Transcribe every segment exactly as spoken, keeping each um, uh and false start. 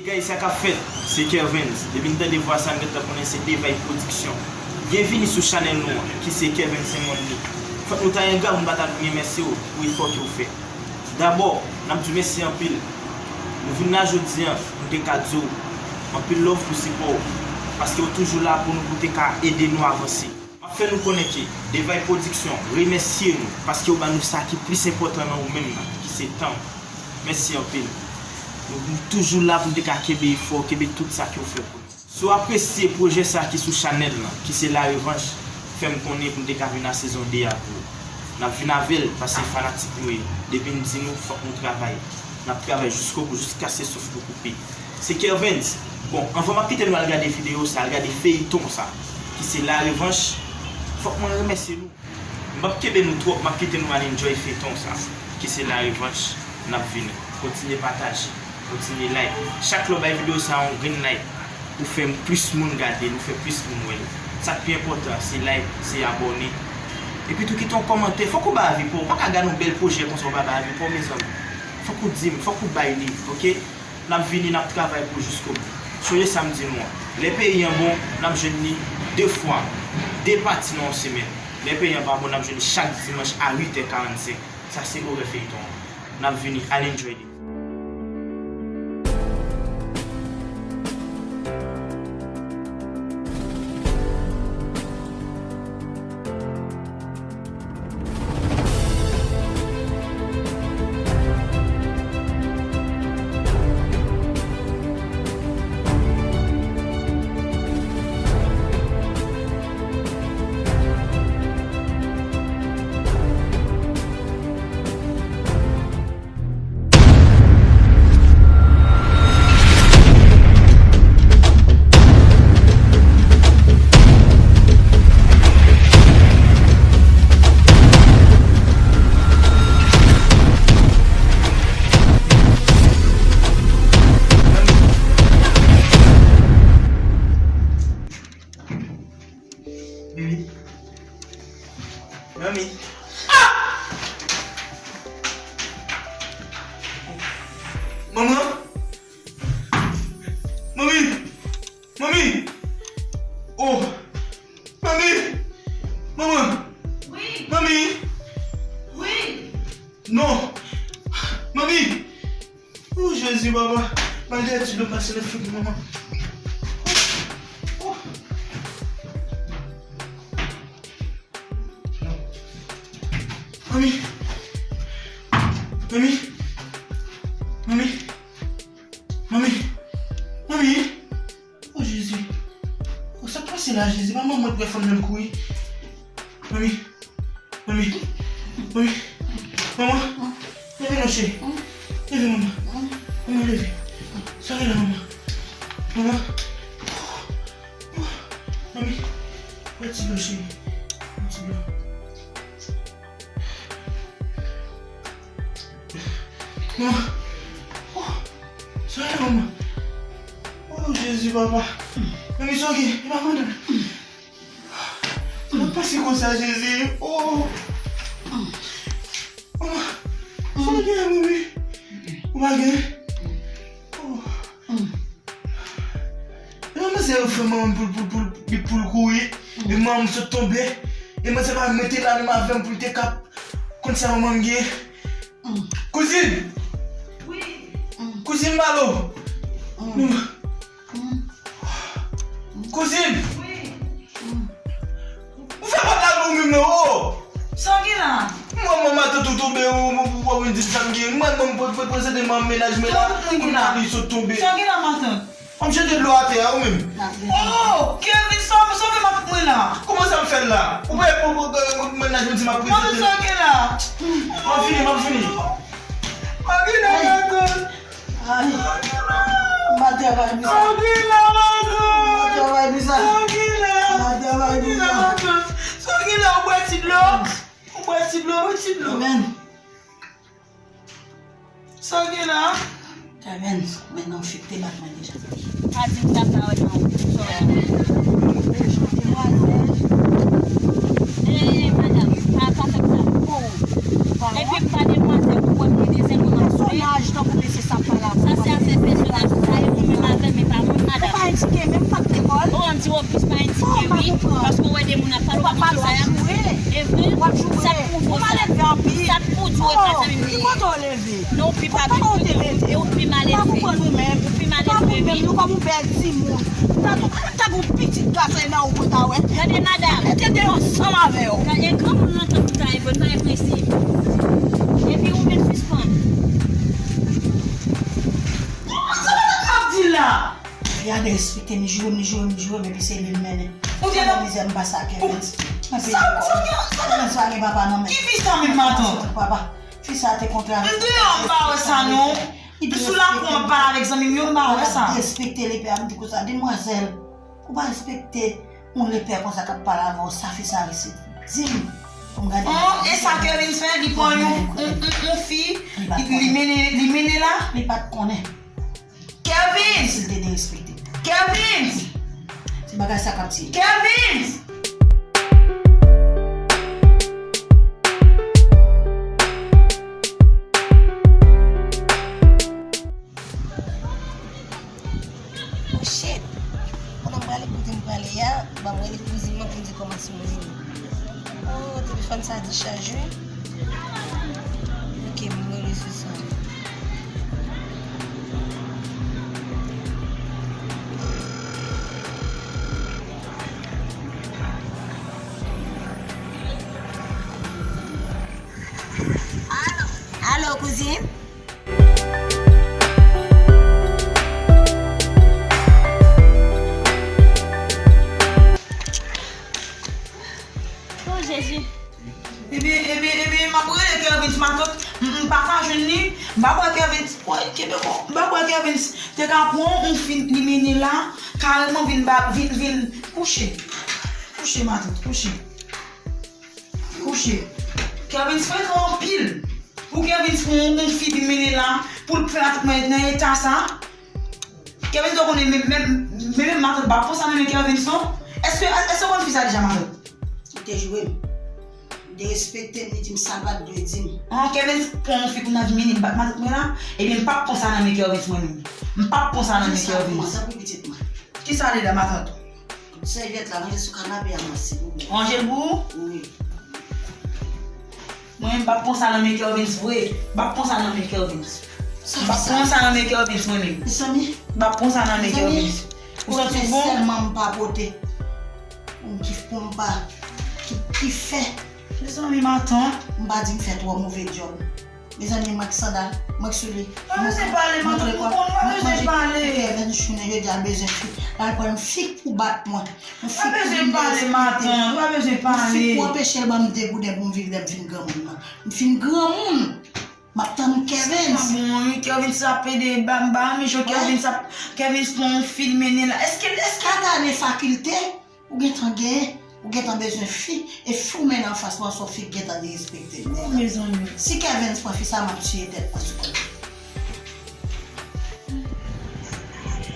Guys, sa k ap fèt? Se Kervens. Depi n tande vwa sa, n gentan konnen se Devay Production. Byenvini sou chanèl nou an, ki se Kervens Saint Mondly. Fòk nou ta engra pou n pa ta vin remèsye w pou efò ke w fè. Dabò, n ap di w mèsi anpil. Nou vin la jodi a pou n te ka di w anpil love pou sipò w, paske w toujou la pou nou, pou w te ka ede nou avanse. M ap fè nou konnen ke Devay Production remèsye nou paske w ba nou sa ki plis enpòtan nan ou menm nan, ki se tan w. Mèsi anpil. Nou, nou toujou la pou n te ka kenbe efò, kenbe tout sa ke w fè pou nou. Si w apresye pwojè sa ki sou chanèl lan, ki se La Revanche, fè m konnen pou n te ka vin a sezon de a pou w. N ap vin avè l, paske fanatik nou ye. Depi n di nou, fòk nou travay. N ap travay jiskobou, jiskaske souf nou koupe. Se Kervens. Bon, anvan m ap kite nou al gade videyo sa, al gade feyton sa, ki se La Revanche, fòk mwen remèsye nou. M p ap kenbe nou twòp, m ap kite nou al enjoy feyton sa, ki se La Revanche. N ap vini. Kontinye pataje, kontinye like. Chak lè w bay videyo sa yon grenn like, ou fè plis moun gade l, ou fè plis moun wè l. Sa k pi enpòtan, se like, se abòne. Epi tou kite yon kòmantè. Fòk ou bay avi pa w. Ou pa ka gade yon bèl pwojè konsa, ou pa bay avi pa w, mezanmi. Fòk ou di m, fòk ou bay li, oke? N ap vini, n ap travay pou jiskobou. Sonje sa m di nou an. Lè peyi an bon, n ap jwenn li de fwa, de pati nan yon semèn. Lè peyi an pa bon, n ap jwenn li chak dimanch a uit è karannsenk. Sa se orè feyton an. N ap vini, al enjoy li. Mami. Mami. Ah! Manman. Mami. Mami. Oh. Mami. Manman. Wi. Mami. Wi. Non. Mami. Oh, Jezi, papa. Malgre ti dlo pase nan figi manman. Oh. Mami. Mami. Mami. Mami. Mami. Oh, Jezi. Oh, sa k pase la, Jezi? Manman mwen t wè fanm nan l kouri. Mami. Mami. Mami. Manman. Leve non, cheri. Leve, manman. Manman, leve. Sa gen la, manman? Manman. Mami. Wè ti dlo, cheri. Wè ti dlo. Manman. Oh. Sa gen, manman? Oh, Jezi, papa. Mami, sa gen? E pa pandan. Sa pase konsa, Jezi? Oh. Manman. Sa gen, mami? Ou pa gen? Oh. E manman se yo fè manman pou, pou, pou, pou, pou l kouri. E manman sot tonbe. E manman se pa mete la menm avè m pou l te ka konn sa manman m gen. Kouzin! Wi. Kouzin Malo! Kouzin! Wi. Ou fè pòt la pou ou menm non, oh! Sa w gen la? Mwen, mwen, matant ou tonbe, ou, ou, ou, ou di m sa m gen. Mwen, mwen, mwen, mwen, prezante mwen mennaj mwen la, kounye a li sot tonbe. Sa w gen la, matant? Mwen, m jete dlo atè a, ou menm. Oh, Kevin, sa w, sa w fè matant mwen la? Kòman sa m fè l la? Ou wè, ou, ou, ou, mennaj mwen di m ap prezante. Matant, sa w gen la? M ap fini, m ap fini. Sa w gen la, matant? Ay. M a travay pou sa. M a travay pou sa. M a travay pou sa. Sa w gen la, ou bwè ti dlo? Ou bwè ti dlo, bwè ti dlo. Amen. Sa w gen la? Amen. Men non, fik te bat mwen deja. Pa di m sa, sa wè nan ou. Sa w gen? Demwazèl. Eh, madam, pa, pa fè m sa. Oh. Epi m pa demwazèl, ou konn ki dezen moun ap sonnen. Pèsonaj tankou mesye sa pa la. Sa se afè pèsonaj, sa e ou menm W ap joure. Ou malelve anpil. Sa k pou di w e pa zanmi m li ye. Ki kote w leve? Non, ou pi pa bèl. Kote w te mete? E ou pi malelve. Ou pa konprann ou menm. Ou pi malelve, wi. Ou pa konprann menm, nou kòm yon bèl timoun. Ou ta tou, ta gon pitit gason nan ou pou ta wè. Gade, madanm. Mete de ansanm avè w. Gade, granmoun nan tankou ta evòl, pa enprese. Epi ou menm sispann. Sa madanm ap di la? Fi a derespekte m, li joure m, li joure m, li joure m, epi se li l mennen. Ou gen nan mizè m pase ak Evens. Mwen peye kò. Evens pa gen papa nan men. Ki fi sa menm, matant? Papa. Fi sa te kontre avèk. M deyò, m pa wè sa non. M sou lakou, m ap pale avèk zanmi m yo, m pa wè sa. Li derespekte lepè a, m di konsa, demwazèl, ou pa respekte yon lepè konsa k ap pale avè w, sa fi sa resi di m. Pou m gade. Oh, e sa Kervin fè, li pran yon, yon, yon, yon fi, li, li mennen, li mennen la. Li pa t konnen. Kervin! Si l te derespekte. Kervin! Se bagay sa k ap tiye. Kervin! Oh shit! Pandan m prale kote m prale a, ban m rele kouzin mwen pou m di kòman Simon ye. Oh, telefòn sa dichaje. Ok, m rele sou sa. Alo, kouzin? Oh, Jezi. Ebyen, ebyen, ebyen, m ap rele Kervins matant. M, m pa ka jwenn li. M pa kwè Kervins, woy, kenbe bon. M pa kwè Kervins te ka pran yon fi li mennen la, kareman vin ba, vin, vin kouche. Kouche, matant, kouche. Kouche. Kervins frekan anpil. Pou Kervins pran yon, yon fi vin mennen la, pou l fè matant mwen nan eta sa. Kervins dwe konnen menm, menm, menm, menm matant pa pran sa nan men Kervins non. Èske, èske w konn fi sa deja, matant? Li te joure m. Li derespekte m, li di m sa l pa t dwe di m. Ah, Kervins pran yon fi pou nan vin mennen bat matant mwen la? Ebyen, m p ap pran sa nan men Kervins mwen menm. M p ap pran sa nan men Kervins. Tanpri, pitit mwen. Kisa li la, matant? Sèvyèt la, ranje sou kanape a, mwen, silvouplè. Ranje l pou ou? Wi. Mwen, m p ap pran sa nan men Kervins vre. M p ap pran sa nan men Kervins. M p ap pran sa nan men Kervins, mwen menm. Mezanmi. M p ap pran sa nan men Kervins. Ou santi w bon? Sèlman m pa pote. Pou m ki, pou m pa, ki, ki fè. Mezanmi, matant. M pa di m fè twò move djòb. Mezanmi, m ak sandal, m ak soulye. Pa bezwen pale, matant, ou konn, pa bezwen pale. Kèvens jounen jodi a bezwen fi. L al pran yon fi pou bat mwen. Yon fi pou vin derespekte. Pa bezwen pale, matant, pa bezwen pale. Yon fi pou anpeche l ban m degouden pou m viv lè m fin granmoun nan. M fin granmoun. M ap tann Kèvens. Sa pa bon, wi, Kèvens ap ede ba m, ba m, jan Kèvens ap, Kèvens pran yon fi l mennen la. Èske, èske kat ane fakilte? Ou gentan genyen, ou gentan bezwen fi, e fi w mennen anfas mwen se yon fi k gentan derespekte l. Oh, mezanmi. Si Kèvens pran fi sa, m ap tiye tèt mwen sou kò l.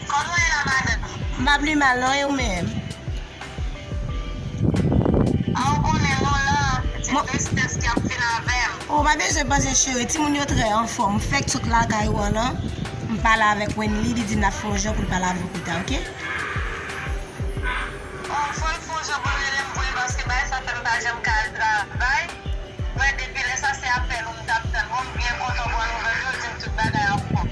Kòman w ye la, madanm? M pa pli mal non, e ou menm? A, ou konnen non la, se tristès k ap vin avè m. Ou pa bezwen panse, cheri, timoun yo trè anfòm. M fèk sot lakay ou an lan, m pale avèk Wendy, li di m l ap fè yon jan pou l pale avè w pita, oke? Oh, fò l fè yon jan pou l rele m vre, paske bagay sa fè m pa janm ka al travay. Mwen, depi lè sa, se apèl ou m t ap tann. Bon, m byen kontan pran nouvèl yo, di m tout bagay anfòm.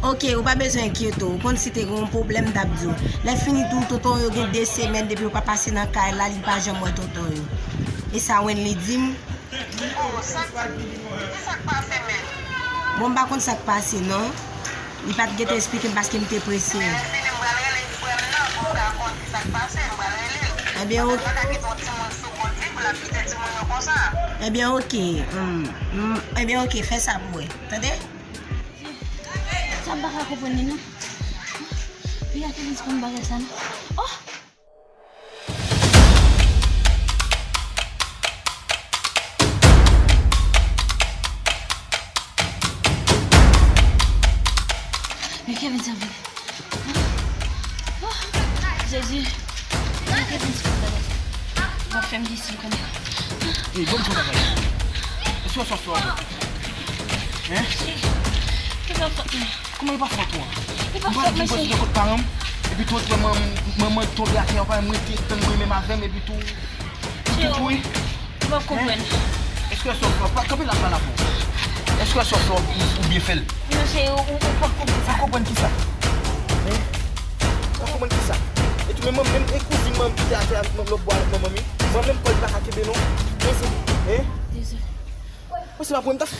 Oke, ou pa bezwen enkyete w. Ou konn si te gen yon pwoblèm, m t ap di w. Lè fini tou, tonton yo gen de semèn depi yo pa pase nan kay la, li pa janm wè tonton yo. E sa Wendy di m. Oh, sa, kisa k pase menm? Bon, m pa konn sa k pase non. Li pa t gentan esplike m paske m te prese. Men lè fini, m pral rele frè m nan pou m ka konn kisa k pase, m pral rele l. Ebyen, ok. Paske m pa ka kite yon timoun sou kont li pou l ap kite timoun yo konsa. Ebyen, oke. Hmm, hmm, ebyen, oke, fè sa pou mwen. Tande? Sa m pa ka konprann li non. Fi a te vin konn bagay sa non. Oh! Men Kevin sa vini. Oh, Jezi. Men Kevin sa vini. Va fè m difisil kounye a. Ey, ban m di w yon bagay. Èske w sòt fè w? Hein? Ki fè w fòt mwen? Kòman e pa fòt ou an? E pa fòt mwen, cheri. Ou pa di m pral sot kot paran m, epi tou, manman, manman tonbe atè, ou pa menm rete tann mwen menm avè m, epi tou, ou tou tou, wi. Mwen konprann. Èske w sòf lò? Pa kanpe la, pa la pou. Èske w sòf lò ou, ou byen fè l? Non, cheri, ou, ou, ou p ap konprann Ou sa. konprann ki sa? Hein? Ou konprann ki sa? E tou men mwen menm e kouzin mwen ki te atè avèk mwen lòt bò avèk manman mi. Mwen menm kòl pa ka kenbe non. Dezole. Hein? Dezole. Mwen se pa pou mwen ta